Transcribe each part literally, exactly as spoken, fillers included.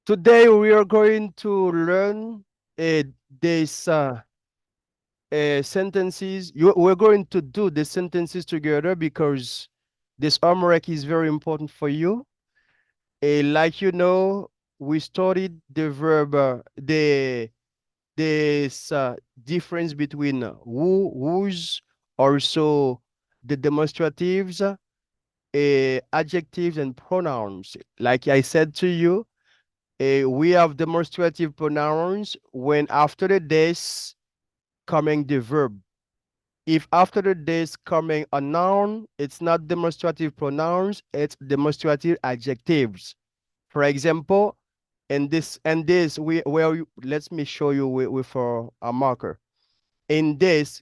Today we are going to learn uh, this uh, uh, sentences. You, we're going to do the sentences together because this homework is very important for you. Uh, like you know, we studied the verb, uh, the this uh, difference between who, whose, also the demonstratives, uh, adjectives, and pronouns. Like I said to you, uh, we have demonstrative pronouns when after the this coming the verb. If after the this coming a noun, it's not demonstrative pronouns, it's demonstrative adjectives. For example, in this and this we where you, let me show you with, with a, a marker. In this,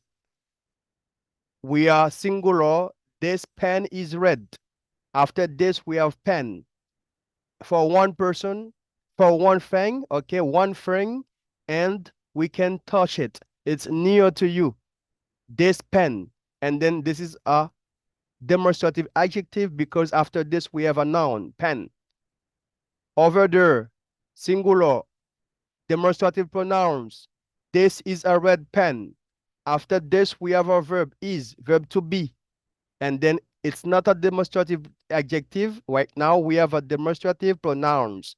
we are singular. This pen is red. After this, we have pen. For one person, for one thing, okay, one thing, and we can touch it. It's near to you. This pen. And then this is a demonstrative adjective because after this we have a noun, pen. Over there, singular, demonstrative pronouns. This is a red pen. After this, we have a verb is, verb to be. And then it's not a demonstrative adjective. Right now, we have a demonstrative pronouns.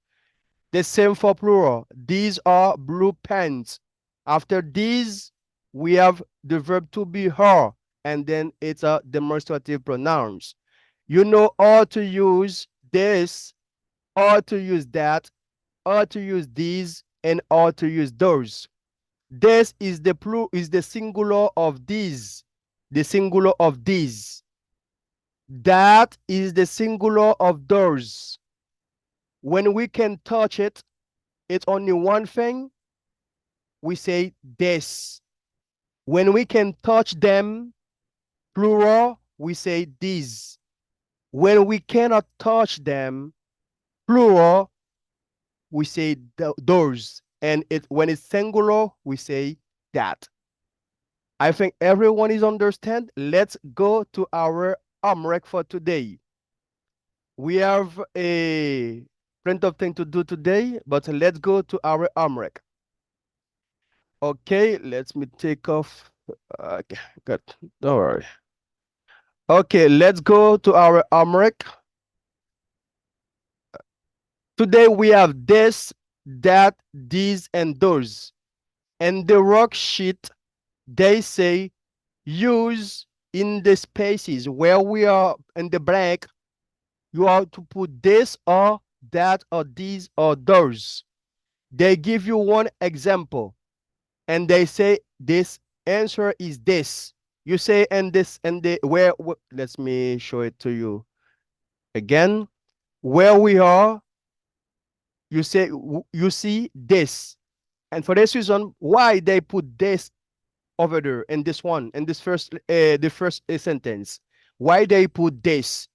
The same for plural. These are blue pens. After these, we have the verb to be are, and then it's a demonstrative pronouns. You know how to use this, how to use that, how to use these, and how to use those. This is the plural, is the singular of these, the singular of these. That is the singular of those. When we can touch it, it's only one thing. We say this. When we can touch them, plural, we say these. When we cannot touch them, plural, we say th- those. And it, when it's singular, we say that. I think everyone is understand. Let's go to our homework for today. We have a plenty of things to do today, but let's go to our homework. Okay, let me take off. Okay, good. Don't worry. Okay, let's go to our homework. Today we have this, that, these, and those. And the worksheet, they say use in the spaces where we are in the blank, you have to put this or that or these or those. They give you one example and they say this answer is this. You say and this and the where wh- let me show it to you again. Where we are, you say w- you see this. And for this reason, why they put this over there in this one, in this first uh, the first uh, sentence? Why they put this?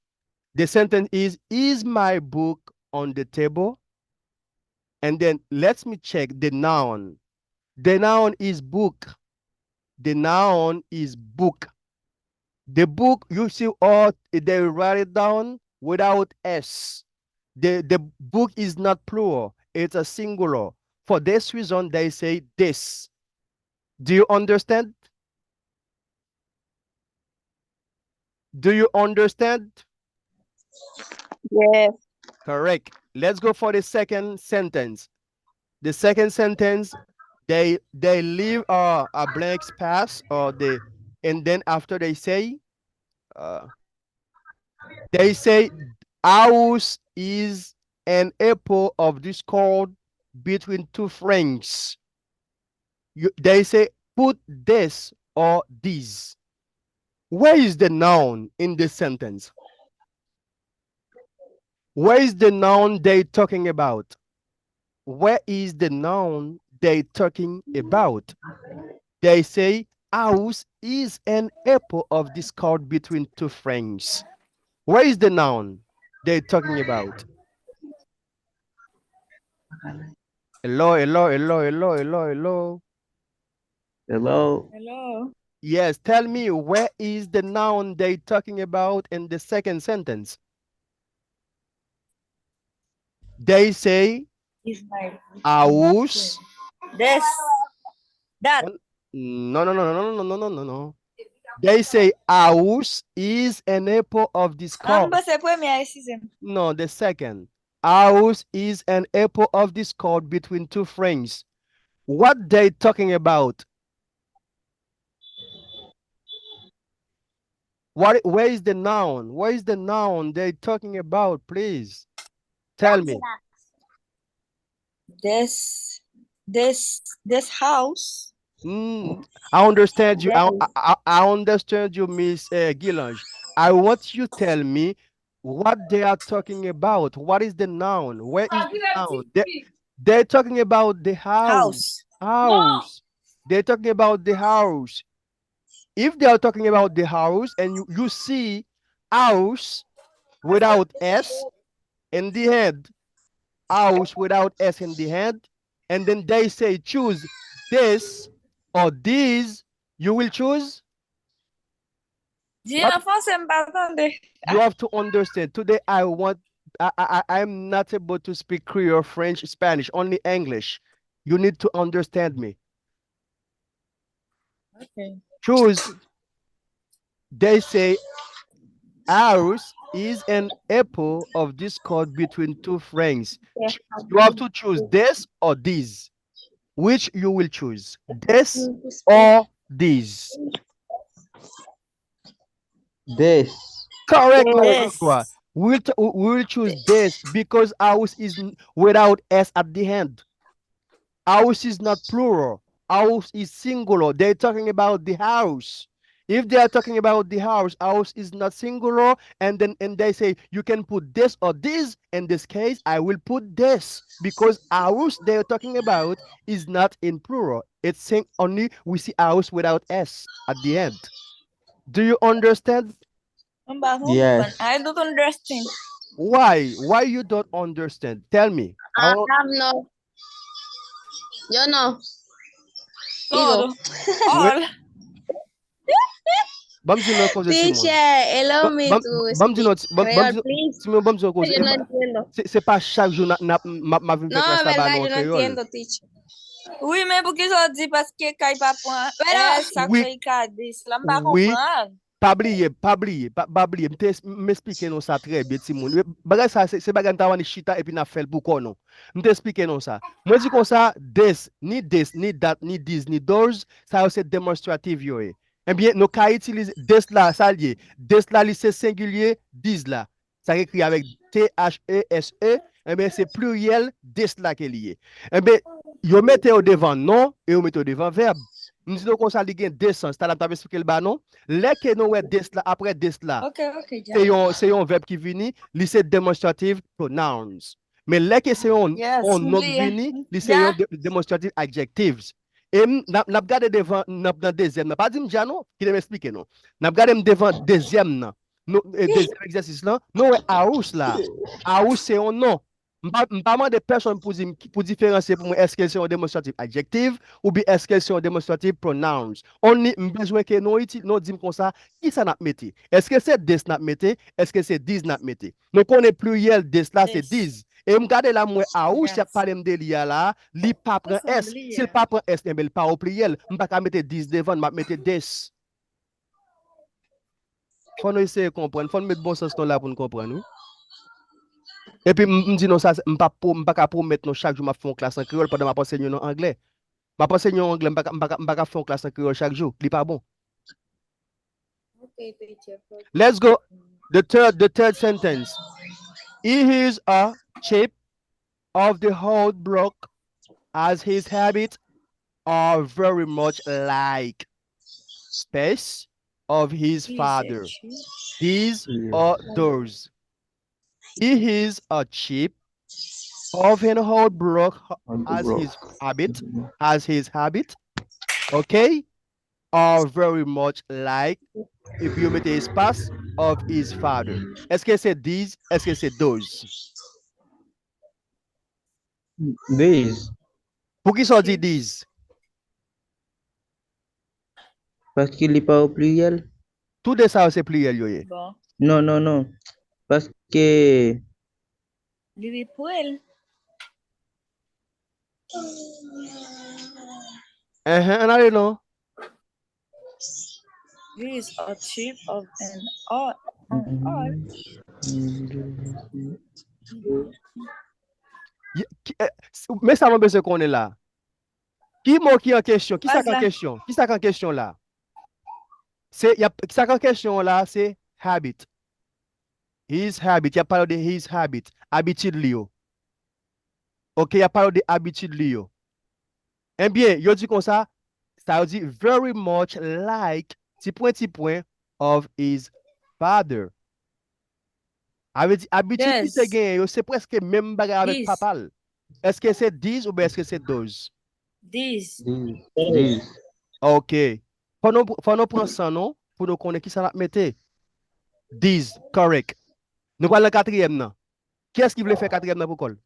The sentence is is my book on the table? And then let me check the noun. The noun is book. The noun is book. The book, you see, all they write it down without S. The, the book is not plural, it's a singular. For this reason, they say this. Do you understand? Do you understand? Yes. Correct. Let's go for the second sentence. The second sentence, they they leave a, a blank space or they and then after they say uh, they say house is an apple of discord between two friends. You, they say put this or these. Where is the noun in this sentence? Where is the noun they talking about? Where is the noun they talking about? They say house is an apple of discord between two friends. Where is the noun they talking about? Hello, hello, hello, hello, hello, hello. Hello. Hello. Yes, tell me, where is the noun they talking about in the second sentence? They say Is my House. This. That. No, no, no, no, no, no, no, no, no, no. They say house is an apple of An discord. Mwen se premye a, excusez-moi. No, the second. House is an apple of discord between two friends. What they talking about? What? Where is the noun? Where is the noun they talking about? Please tell me. This, this, this house. Mm, I understand you. I, I, I understand you, Miss uh, Gilange. I want you tell me what they are talking about. What is the noun? Where is the noun? They, they're talking about the house. House. House. They're talking about the house. If they are talking about the house and you, you see house without S in the end, house without S in the end, and then they say choose this or these, you will choose. Di an franse, m pa tande. You have to understand. Today, I want, I, I, I- I'm not able to speak Creole, French, Spanish, only English. You need to understand me. Okay. Choose. They say, ours is an apple of discord between two friends. You have to choose this or these. Which you will choose, this or these? This. Correct, my Yes. Francois. We will, t- we will choose this because house is n- without S at the end. House is not plural. House is singular. They're talking about the house. If they are talking about the house, house is not singular, and then and they say you can put this or this. In this case, I will put this because house they're talking about is not in plural. It's saying only we see house without S at the end. Do you understand? M pa konprann. Yes. I don't understand. Why? Why you don't understand? Tell me. I Ah, want- no. Yo no. Todo. Digo. All. Ban m di nou yon koze, Simon. Teacher, allow me Ban- to ban m di speak nou ti- ban- ban m Creole, di- please. Simon, ban m di nou yon koze. Yo no entiendo. Se se pa chak jou n ap- n ap- m ap- m ap vin fè No, klas la ba verdad, nou yo an no kreyòl. Entiendo, teacher. Wi, men poukisa w di paske kay pa pran Pero- S, sa Wi. Fè ka di? Sila m pa Wi. Konprann. Pa bliye, pa bliye, pa, pa bliye. M te es- m esplike nou sa trè byen, timoun. Bagay sa, se, se bagay m ta annik chita epi n ap fè l pou kò nou. M te esplike nou sa. Mwen di konsa, this, ni this, ni that, ni these, ni those, sa yo se demonstrative yo ye. Ebyen, nou ka itilize this la, sa l ye. This la, li se sengilye, these la. Sa k ekri avèk T H E S E, ebyen, se pliryèl this la ke li ye. Ebyen, yo mete yo devan non e yo mete yo devan vèb. M di nou konsa, li gen de sans. Talè m t ap esplike l ba nou. Lè ke nou wè this la, apre this la, Ok, ok, se yon, se yon vèb ki vini, li se demonstrative pronouns. Men lè ke se yon, Yes, yon m non k bliye. vini, li se Ya. yon de, demonstrative adjectives. E m, n ap, n ap gade devan, n ap nan dezyèm nan. Pa di m dja non, kite m esplike nou. N ap gade m devan dezyèm nan. Nou, e, dezyèm egzèsis lan, nou wè house la. House se yon non. M pa, m pa mande pèsonn pou di m, pou diferansye pou mwen èske se yon demonstrative adjective oubyen èske se yon demonstrative pronouns. Only m bezwen ke nou iti, nou di m konsa, kisa n ap mete? Èske se this n ap mete? Èske se these n ap mete? Nou konnen pliryèl this la se This. These. E m gade la m wè house y ap Yes. pale m de li a la, li pa pran Sa m S. bliye. Si l pa pran S, enben l pa o pliryèl. M pa ka mete these devan l, m ap mete this. Fò nou eseye konprann, fò nou met bon sans nou la pou n konprann, wi. Epi m, m di nou sa, m pa, pwo- m pa ka pwomèt nou chak jou m ap fè yon klas an kreyòl pandan m ap anseye nou anglè. M ap anseye nou anglè, m pa ka, m pa ka, m pa ka fè yon klas an kreyòl chak jou. Li pa bon. Okay, teacher. Let's go. The third, the third sentence. He is a chip of the old block as his habits are very much like space of his father. These or those. He is a chip of an old block as his habit, as his habit. Okay? Are very much like, epi yo mete espas, of his father. Èske se these? Èske se those? These. Poukisa w di these? Paske li pa o pliryèl. Tou de sa yo se pliryèl yo ye. Bon. Non, non, non. Paske Li pi pou el. Enhen, ann ale non. These are cheap of an art. An art. Men sa nou bezwen konnen la. Ki mo ki an kesyon? Kisa k an kesyon? Kisa k an kesyon la? Se, y ap, sa k an kesyon la, se habit. His habit. Y ap pale de his habit. Abitid li yo. Ok, y ap pale de abitid li yo. Ebyen, yo di konsa, sa yo di very much like, ti pwen, ti pwen, of his father. A vle di, abitid li te genyen yo, se prèske menm bagay avèk papa l. Èske se these oubyen èske se those? These. Ok. Fò nou, fò nou pran san nou pou nou konnen kisa n ap mete. These, correct. Nou pral nan katriyèm nan. Kiyès ki vle fè katriyèm nan pou kò l?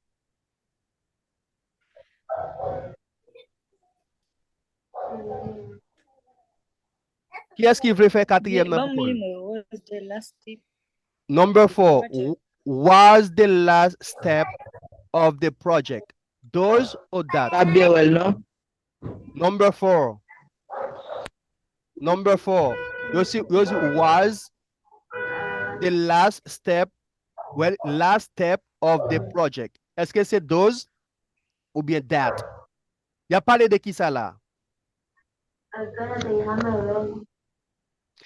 Kiyès ki vle fè katriyèm nan pou kò l? Number four, was the last step of the project. Those or that? Pa byen wè l non. Number four. Number four. Yo si, yo si was the last step, well, last step of the project. Èske se those oubyen that? Y ap pale de kisa la?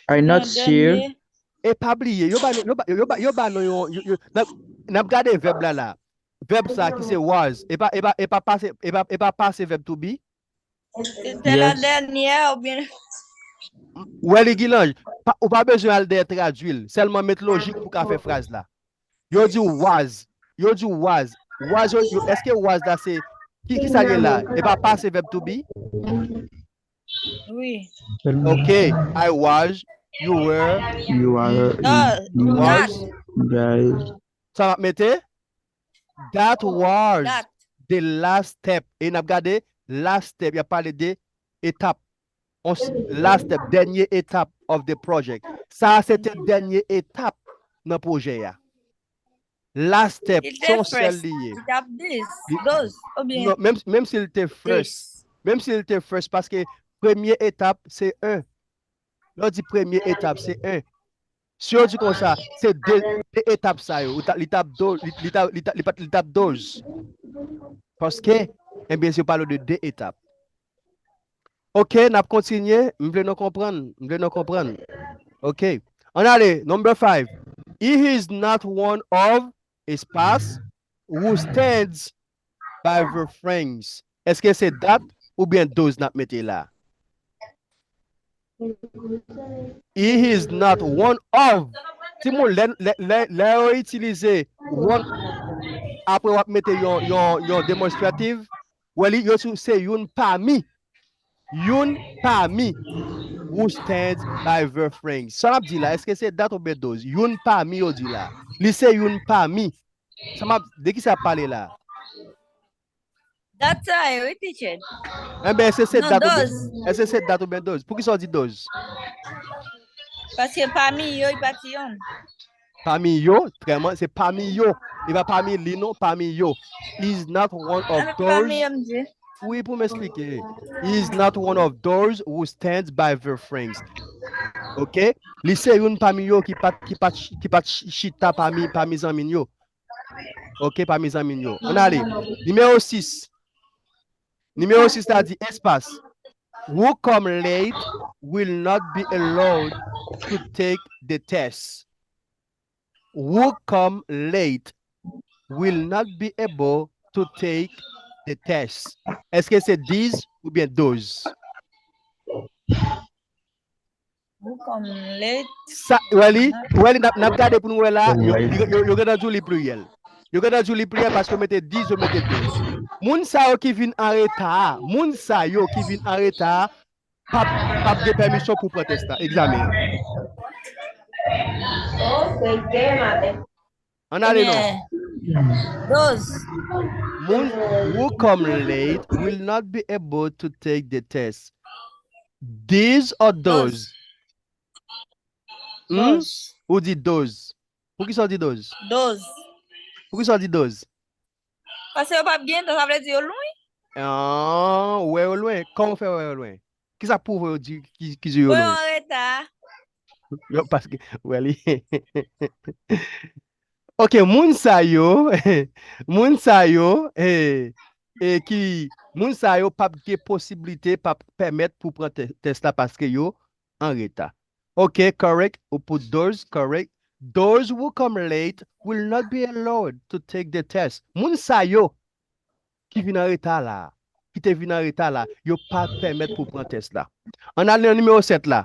Are not share. E pa bliye, yo ba nou, yo ba, yo ba, yo ba nou yon, yo, yo, n ap, n ap gade vèb la la. Vèb sa ki se was. E pa, e pa, e pa pase, e pa, e pa pase vèb to be. Se te la dènyè oubyen. Wè li Gilanj, ou pa bezwen al dèyè tradui l. Sèlman met lojik pou ka fè fraz la. Yo di was. Yo di was. Was, yo, yo, èske was la se, ki, ki sa gen la? E pa pase vèb to be? Wi. Ok, I was, you were, You are, No, you not. was, guys. Sa m ap mete? That was That. The last step. E n ap gade last step, y ap pale de etap. On s- last step, dènye etap of the project. Sa a se te dènye etap nan pwojè a. Last step, Li se te yon sèl first. li ye. Li t ap dis, Li- doz, oubyen Non, menm, menm si l te first, dis. Menm si l te first, paske premye etap se en. Lè w di premye etap se en. Si yo di konsa, se de, de etap sa yo, ou ta, li t ap do, li, li, ta, li, ta, li, pa t- li t ap doz. Paske, ebyen, se pale de de etap. Ok, n ap kontinye. M vle nou konprann. M vle nou konprann. Ok. Ann ale. Number five. He is not one of, espas, who stands by the fence. Èske se that oubyen those n ap mete la? He is not one of. Timoun, lè, lè, lè, lè yo itilize one, apre w ap mete yon, yon, yon demonstrative, wè li, yo sou se youn pami. Youn pami. Who stands by the fence. Sa n ap di la, èske se that oubyen those? Youn pami yo di la. Li se youn pami. Sa m ap, de ki sa ap pale la? That time, wi, teacher. Enben, èske se Non, that oubyen, those. Èske se that oubyen those? Poukisa w di those? Paske pami yo, li pa t yon. Pami yo, trè man, se pami yo. E pa pami li non, pami yo. Is not one of An those. Pami yo, m di. Wi, pou m eksplike. He is not one of those who stands by the fence. Ok? Li se youn pami yo ki pa t, ki pa t, ki pa t ch- chita pami, pami zanmi n yo. Ok, pami zanmi n yo. Ann ale. Nimewo sis. Nimewo sis la di espas. Who come late will not be allowed to take the test. Who come late will not be able to take the test. Èske se these oubyen those? Who come late? Sa, wè li, wè li, n ap, n ap gade pou nou wè la, yo, yo, yo, yo gentan di w li pliryèl. Yo gentan di w li pliryèl paske yo mete these, yo mete those. Moun sa yo ki vin an reta a, moun sa yo ki vin an reta a, p ap, p ap gen pèmisyon pou pran tès la, egzamen an. Ann ale non. Those. Moun who come late will not be able to take the test. These or those? Hmm? Those. Ou di those? Poukisa w di those? Those. Poukisa w di those? Paske yo p ap gen tan, sa vle di yo lwen. Ah, ou wè yo lwen. Kòman w fè wè yo lwen? Kisa k pwouve yo di ki, ki di yo lwen? An reta. Yo, paske, wè li. Ok, moun sa yo, moun sa yo, eh, eh, ki, moun sa yo p ap gen posiblite, p ap pèmèt pou pran tè- tès la paske yo an reta. Ok, correct. Ou put those, correct. Those who come late will not be allowed to take the test. Moun sa yo ki vin an reta la, ki te vin an reta la, yo pa pèmèt pou pran tès la. Ann ale nan nimewo sèt la.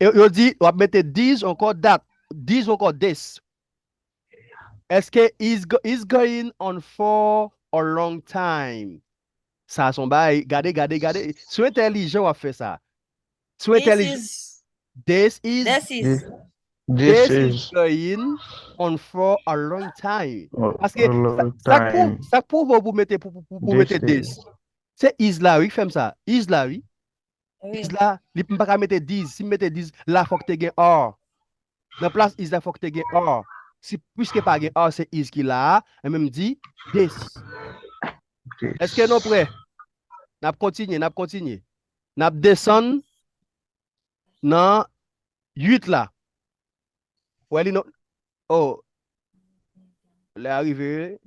Yo, yo di, w ap mete these ankò that, these ankò this. Èske is, go- is going on for a long time? Sa se yon bagay, gade, gade, gade. Si w entèlijan, w ap fè sa. Si w entèlijan, this is, this is going on for a long time. Paske sa k pou, sa k pwouve w pou mete, pou, pou, pou mete this. Se is la, wi, k fè m sa. Is la, wi. Is la, li, m pa ka mete these. Si m mete these, la fòk te gen are. Nan plas is la, fòk te gen are. Si, piske pa gen are, se is ki la a, enben m di this. Èske nou prè? N ap kontinye, n ap kontinye. N ap desann nan uit la. Wè li non. Oh. Lè a rive.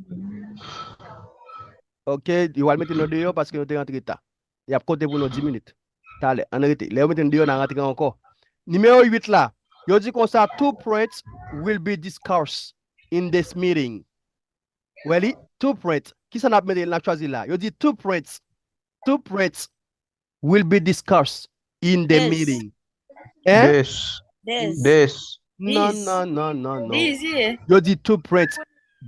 Ok, yo al mete nou deyò paske nou te rantre ta. Y ap konte pou nou dis minit. Talè, ann rete. Lè yo mete nou deyò, n a rantre ankò. Nimewo uit la, yo di konsa, two points will be discussed in this meeting. Wè li, two points. Kisa n ap mete, n ap chwazi la? Yo di two points. Two points will be discussed in the meeting. Hein? This. This. This. Non, non, non, non, non. Yo di two points.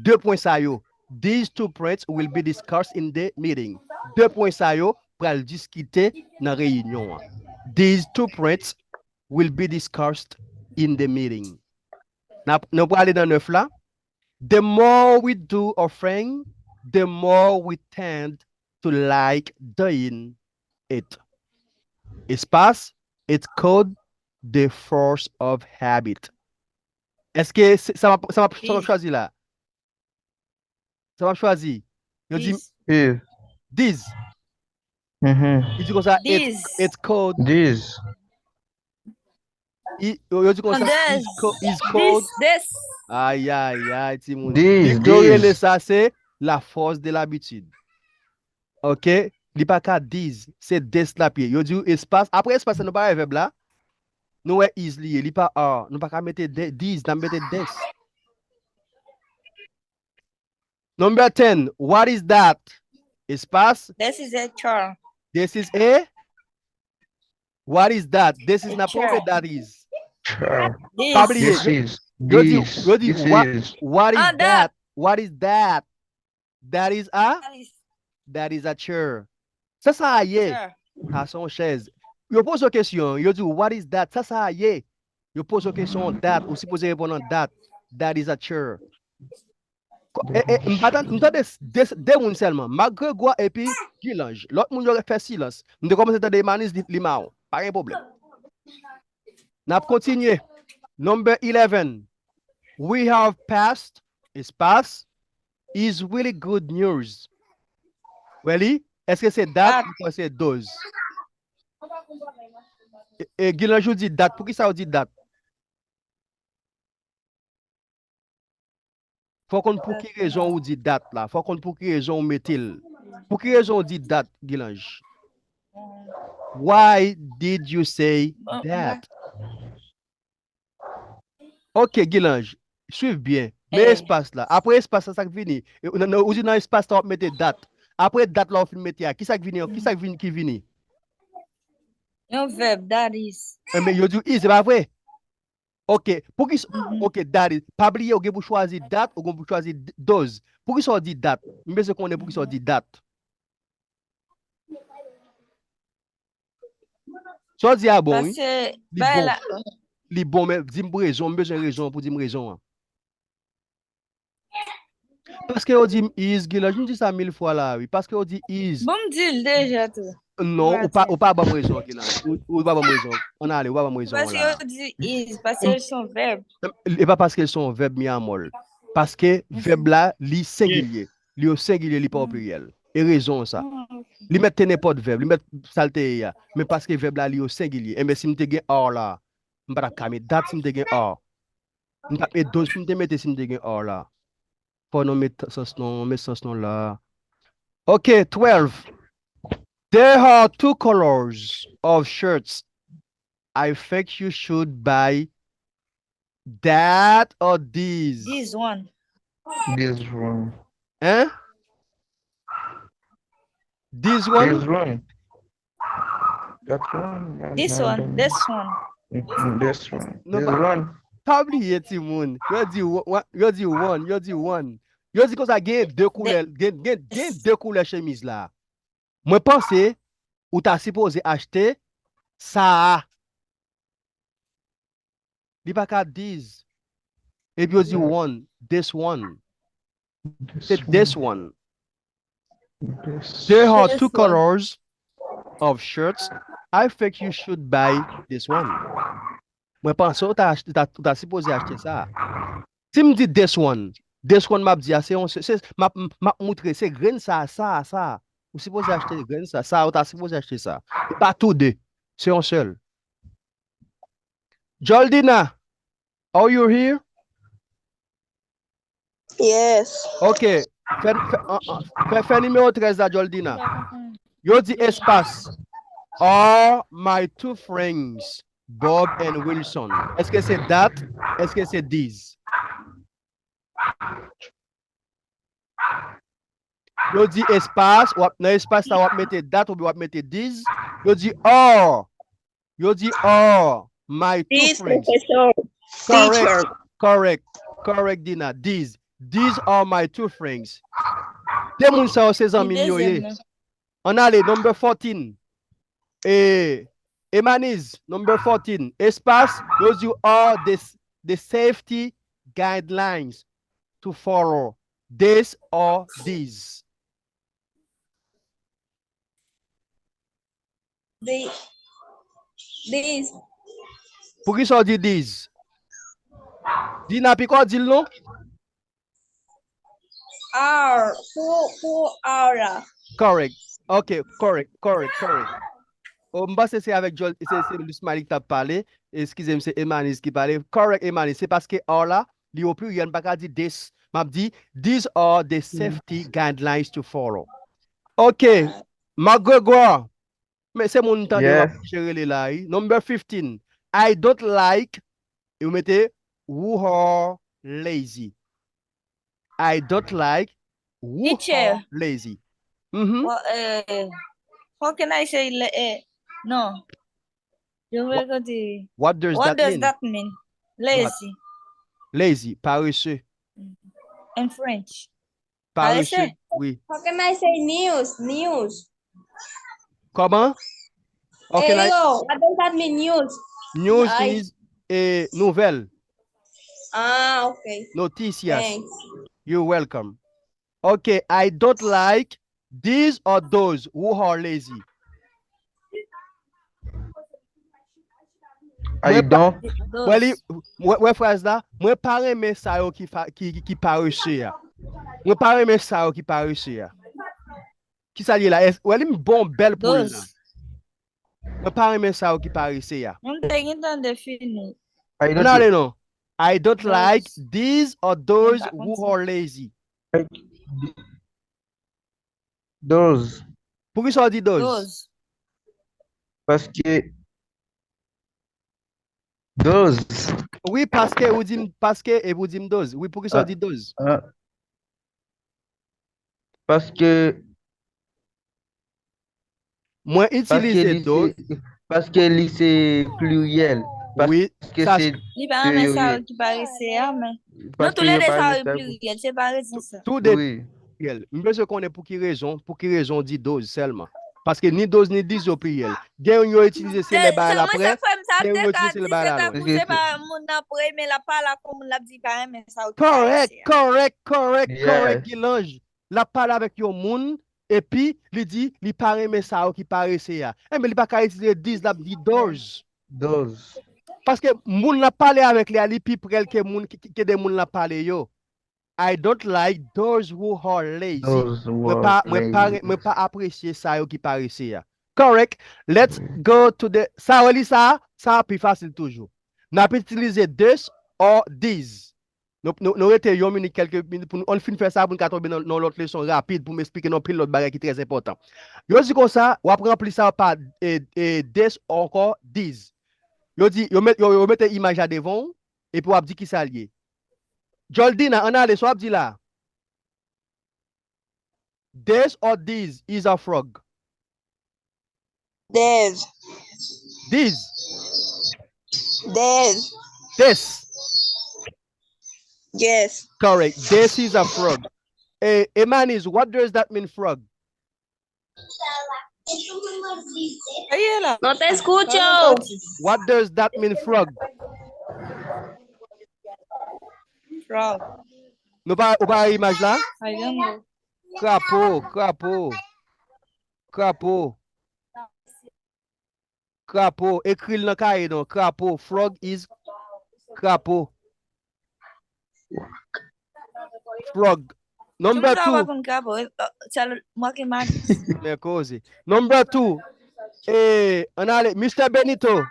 De pwen sa yo. These two points will be discussed in the meeting. De pwen sa yo pral diskite nan reyinyon an. These two points will be discussed in the meeting. N ap, nou prale nan nèf la. The more we do a thing, the more we tend to like doing it. Espas, it's called the force of habit. Èske se- sa m ap, sa m ap, sa m ap chwazi la? Sa m ap chwazi? Yo di, these. Li di konsa, it's, it's called. These. Yo di konsa, is called. Ay, ay, ay, timoun. Yo rele sa se la force de l'habitude. Ok? Li pa ka these, se this l ap ye. Yo di w espas, apre espas la, nou pa wè vèb la? Nou wè is li ye, li pa are. Nou pa ka mete these, n ap mete this. Number ten, what is that? Espas. This is a chair. This is a? What is that? This is not what that is. Pa bliye. Yo di, yo di, what, what is that? What is that? That is a? That is a chair. Sa sa a ye? Sa se yon chèz. Yo poze w kesyon, yo di w, what is that? Sa sa a ye? Yo poze w kesyon that, ou sipoze reponn an that. That is a chair. E, e, m pa tande, m tande de, de moun sèlman. Marc Grégoire epi Guy Lange. Lòt moun yo fè silans. M te kòmanse tande Emanis, li, li mawon. Pa gen pwoblèm. N ap kontinye. Number eleven. We have passed, espas, is really good news. Wè li? Èske se that ou se those? E, e Guy Lange ou di that. Poukisa ou di that? Fò w konn pou ki rezon ou di that la. Fò w konn pou ki rezon ou mete l. Pou ki rezon ou di that, Guy Lange? Why did you say that? Ok, Guy Lange, swiv byen. Men espas la. Apre espas la, sa k vini? Ou di nan espas la, w ap mete that. Apre that la, ou fin mete a. Kisa k vini? Kisa k vini ki vini? Yon vèb, that is. Enben, yo di w is, se pa vre? Ok, poukisa, ok, that is. Pa bliye, ou gen pou chwazi that, ou gen pou chwazi those. Poukisa w di that? M bezwen konnen poukisa w di that. Sa w di a bon, wi. Li bon. Li bon, men di m rezon, m bezwen rezon pou di m rezon an. Paske yo di m is, Guy Lange, m di sa mil fwa la, wi. Paske yo di is. Bon, m di l deja tou. Non, ou pa, ou pa ban m rezon, Guy Lange. Ou, ou pa ban m rezon. Ann ale, ou pa ban m rezon an la. Paske yo di is, paske l se yon vèb. E pa paske l se yon vèb, mi amor. Paske vèb la, li sengilye. Li o sengilye, li pa o pliryèl. E rezon sa. Li mèt te nenpòt vèb, li mèt sa l te ye a. Men paske vèb la li o sengilye. Enben, si m te gen are la, m pa t ap ka met that si m te gen are. M t ap met those pou m te mete si m te gen are la. Fò nou met sans non, met sans non la. Ok, twelve. There are two colors of shirts. I think you should buy that or these. This one. This one. Hein? This one? This one. That one. This one. This one. Mm, this one. Non, this pa, one. Pa bliye, timoun. Yo di wa-, wa-, yo di one, yo di one. Yo di konsa gen de koulè, gen, gen, gen de koulè chemiz la. Mwen panse ou ta sipoze achte sa a. Li pa ka these. Epi yo di one, this one. Se this one. There are two colors of shirts. I think you should buy this one. Mwen panse ou ta, ach- ta, ou ta sipoze achte sa. Si m di this one, this one m ap di a, se yon se, se, m ap, m ap moutre, se grenn sa, sa, sa. Ou sipoze achte grenn sa, sa, ou ta sipoze achte sa. E pa tou de. Se yon sèl. Joldina, are you here? Yes. Ok. Fè, fè, an- an- fè, fè nimewo trèz la, Joldina. Yo di espas. Are my two friends, Bob and Wilson. Èske se that? Èske se these? Yo di espas, w ap, nan espas la, w ap mete that oubyen w ap mete these. Yo di are. Yo di are my two These friends. Professor. Correct, Teacher. Correct, correct, Dina. These, these are my two friends. De moun sa yo se zanmi m yo ye. Ann ale, number fourteen. E, Emaniz, number fourteen. Espas, yo di are the, the safety guidelines to follow. This or these. The, these Poukisa w di these? Dina, piko w di l non? Are. Pou, pou are la. Correct. Ok, correct, correct, correct. Oh, m panse se avèk Jol, se, se Lusmali ki t ap pale. Eskize m, se Emaniz ki pale. Correct, Emaniz. Se paske are la, li o pliryèl, m pa ka di this. M ap di, these are the safety guidelines to follow. Ok, Marc Gregoire. Men se moun m tande w ap chèche rele la, wi. Number fifteen. I don't like, e ou mete, who are lazy. I don't like who are lazy. Mhm. Well, eh, how can I say le- eh, no? Je veux dire, What does what that does mean? That mean? Lazy. Lazy, paresseux. In French. Paresseux, Paresseux. Oui. How can I say news? News. Comment? How can I- Hello, what does that mean, news? News I- is a nouvelle. Ah, okay. Noticias. Thanks. You're welcome. Okay, I don't like these or those who are lazy. I don't. Wè li, wè, wè fraz la, mwen pa renmen sa yo ki, fa- ki, ki, ki parese a. Mwen pa renmen sa yo ki parese a. Kisa li ye la? Es- Wè li m bon bèl pou l la. Mwen pa renmen sa yo ki parese a. Mwen te gentan defini. I Ann don't. ale non. I don't like Those. These or those Mwen pa who konn are lazy. Those. Poukisa w di those? Those. Paske. Those. Wi, paske ou di m paske e ou di m those. Wi, poukisa w Ah. Di those? Ah. Paske. Mwen Paske itilize li those. Se, paske li se pliryèl. Wi, Paske sa se. Li pa renmen sa Pliryèl. Yo ki parese a, men. Non, Paske tou le yo de sa parese yo pliryèl, se parese sa. Tou de Wi. pliryèl. M bezwen konnen pou ki rezon, pou ki rezon w di those sèlman. Paske ni those ni these yo pliryèl. Gen youn yo itilize se lè bagay la prè, Mwen se frè m sa gen youn te yo ka itilize se di lè se bagay la pa lwen. pou se pa moun nan prè, men l ap pale ak yon moun l ap di pa renmen sa yo ki Correct, parese a. Correct, correct, Yeah. Correct, Gilange. L ap pale avèk yon moun, epi li di li pa renmen sa yo ki parese a. Enben, li pa ka itilize these, l ap di those. Those. Paske moun l ap pale avèk li a, li pi prè l ke moun ki, ki, ke de moun l ap pale yo. I don't like those who are lazy. Mwen pa, mwen pa, mwen pa apresye sa yo ki parese a. Correct. Let's go to the, sa w li sa, sa pi fasil toujou. N ap itilize this or these. Nou, nou, nou rete yon minit, kèlke minit pou nou, ann fin fè sa pou n ka tonbe nan, nan lòt leson rapid pou m esplike nou anpil lòt bagay ki trè enpòtan. Yo di konsa, w ap ranpli sa pa e, e, this ankò these. Yo di, yo met, yo, yo mete imaj la devan w, epi w ap di ki sa l ye. Jòldina, ann ale, sa w ap di la? This or these is a frog? There's. These. There's. This. Yes. Correct. This is a frog. Eh, Emanis, what does that mean, frog? Aye la. No te escucho. What does that mean, frog? Frog. Nou pa, ou pa imaj la? I don't know. Krapo, krapo. Krapo. Krapo. Ekri l nan kaye non. Krapo. Frog is krapo. Frog. Number two. Mwen ke mad. Men koze. Number two. Eh, ann ale. Mister Benito.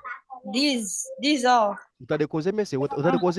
These, these are. Ou tande koze, mesye? Ou tande koze?